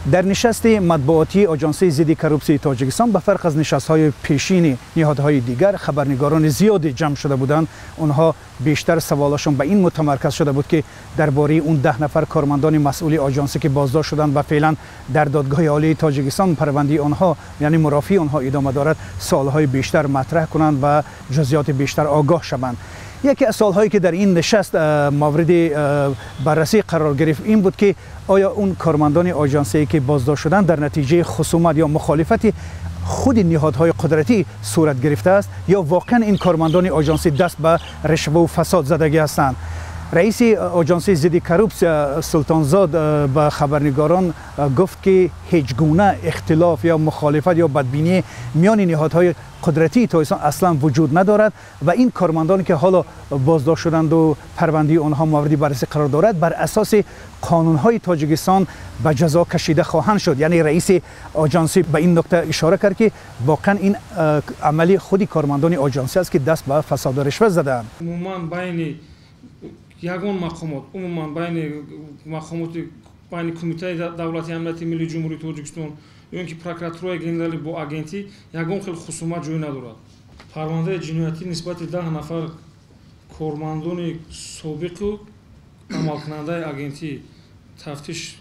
Дар нишасти матбуотии Оҷонсии зидди коррупсияи Тоҷикистон ба фарқ аз нишастҳои пешини ниҳодҳои дигар хабарнигорони зиёде ҷамъ шуда буданд. Онҳо бештар саволашон ба ин мутамарказ шуда буд, ки дар бораи он 10 нафар кормандони масъули оҷонсӣ, ки боздошт шуданд ва феълан дар Додгоҳи Олии Тоҷикистон парвандаи онҳо, яъне мурофиаи онҳо идома дорад, саволҳои бештар матраҳ кунанд ва ҷузъиёти бештар огоҳ шаванд. Яке аз саволҳое, ки дар ин нишаст мавриди баррасӣ қарор гирифт, ин буд, ки оё он кормандони оҷонсие, ки боздошт шуданд, дар натиҷаи хусумат ё мухолифати худи ниҳодҳои қудратӣ сурат гирифтааст ё воқеан ин кормандони оҷонсӣ даст ба ришваву фасод задагӣ ҳастанд. Раиси Оҷонсии зидди коррупсия Султонзод ба хабарнигорон гуфт, ки ҳеҷ гуна ихтилоф ё мухолифат ё бадбинӣ миёни ниҳодҳои қудратии Тоҷикистон аслан вуҷуд надорад ва ин кормандоне, ки ҳоло боздошт шуданд парвандаи онҳо мавриди баррасӣ қарор дорад, бар асоси қонунҳои Тоҷикистон ба ҷазо кашида хоҳанд шуд. Яъне раиси оҷонсӣ ба ин нукта ишора кард, ки воқеан ин амали худи кормандони оҷонсӣ аст, ки даст ба фасоду ришва задаанд. Умуман байни ягон мақомот, умуман байни мақомоти, байни Кумитаи давлатии амнияти миллии Ҷумҳурии Тоҷикистон ё ин ки Прокуратураи генералӣ бо агентӣ ягон хел хусумат ҷой надорад. Парвандаи ҷиноятӣ нисбати 10 нафар кормандони собиқу амалкунандаи агентӣ тафтиш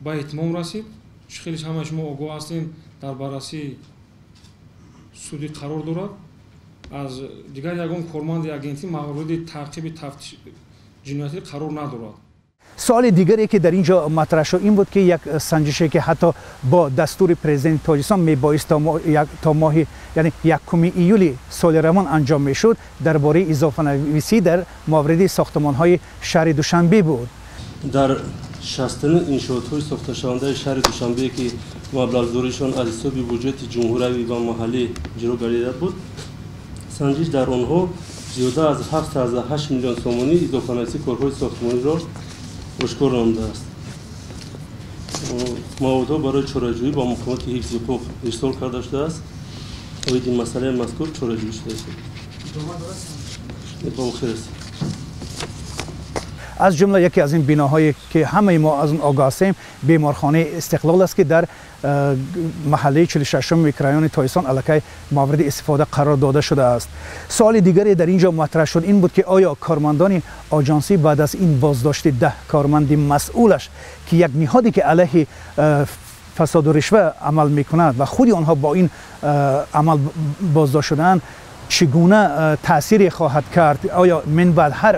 ба итмом расид. Чӣ хеле ҳамаи шумо огоҳ ҳастем, дар баррасии судӣ қарор дорад. Аз дигар ягон корманди агентӣ мавриди таъқиби тафтиш ҷиноятӣ қарор надорад. Суоли дигаре, ки дар ин ҷо матраҳ шуд, ин буд, ки як санҷише, ки ҳатто бо дастури президенти Тоҷикистон мебоист то моҳи, яъне 1 июли соли равон анҷом мешуд, дар бораи изофанависӣ дар мавриди сохтмонҳои шаҳри Душанбе буд. Дар 69 иншоотҳои сохташавандаи шаҳри Душанбе, ки маблағгузоришон аз ҳисоби буҷети ҷумҳуриявӣ ва маҳаллӣ иҷро гардида буд, санҷиш дар онҳо зиёда аз 7,8 миллион сомонӣ изофанависӣ корҳои сохтмониро ошкор намудааст. Маводҳо барои чораҷӯӣ ба мақомоти ҳифзи ҳуқуқ ирсол карда шудааст. Оиди масъалаи мазкур чораҷӯӣ шудааст. Ба охир расид. Аз ҷумла яке аз ин биноҳое, ки ҳамаи мо аз он огоҳ ҳастем, беморхонаи Истиқлол аст, ки дар маҳаллаи 46-уми микрорайони Тоҷикистон аллакай мавриди истифода қарор дода шудааст. Суоли дигаре дар ин ҷо матраҳ шуд, ин буд, ки оё кормандони оҷонсӣ баъд аз ин боздошти 10 корманди масъулаш, ки як ниҳоде, ки алайҳи фасоду ришва амал мекунад ва худи онҳо бо ин амал боздошт шудаанд, чӣ гуна таъсире хоҳад кард? Оё минбаъд ҳар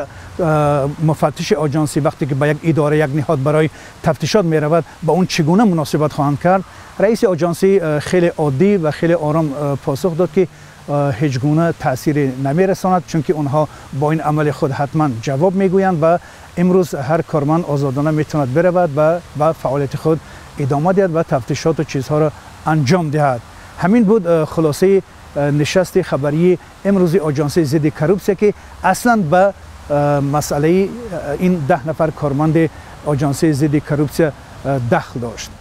муфаттиши оҷонсӣ вақте ки ба як идора, як ниҳод барои тафтишот меравад, ба он чӣ гуна муносибат хоҳанд кард? Раиси оҷонсӣ хеле оддӣ ва хеле ором посух дод, ки ҳеҷ гуна таъсире намерасонад, чунки онҳо бо ин амали худ ҳатман ҷавоб мегӯянд ва имрӯз ҳар корманд озодона метавонад биравад ва ба фаъолияти худ идома диҳад ва тафтишоту чизҳоро анҷом диҳад. Ҳамин буд хулосаи нишасти хабарии имрӯзи Оҷонсии зидди коррупсия, ки аслан ба масъалаи ин 10 нафар корманди Оҷонсии зидди коррупсия дахл дошт.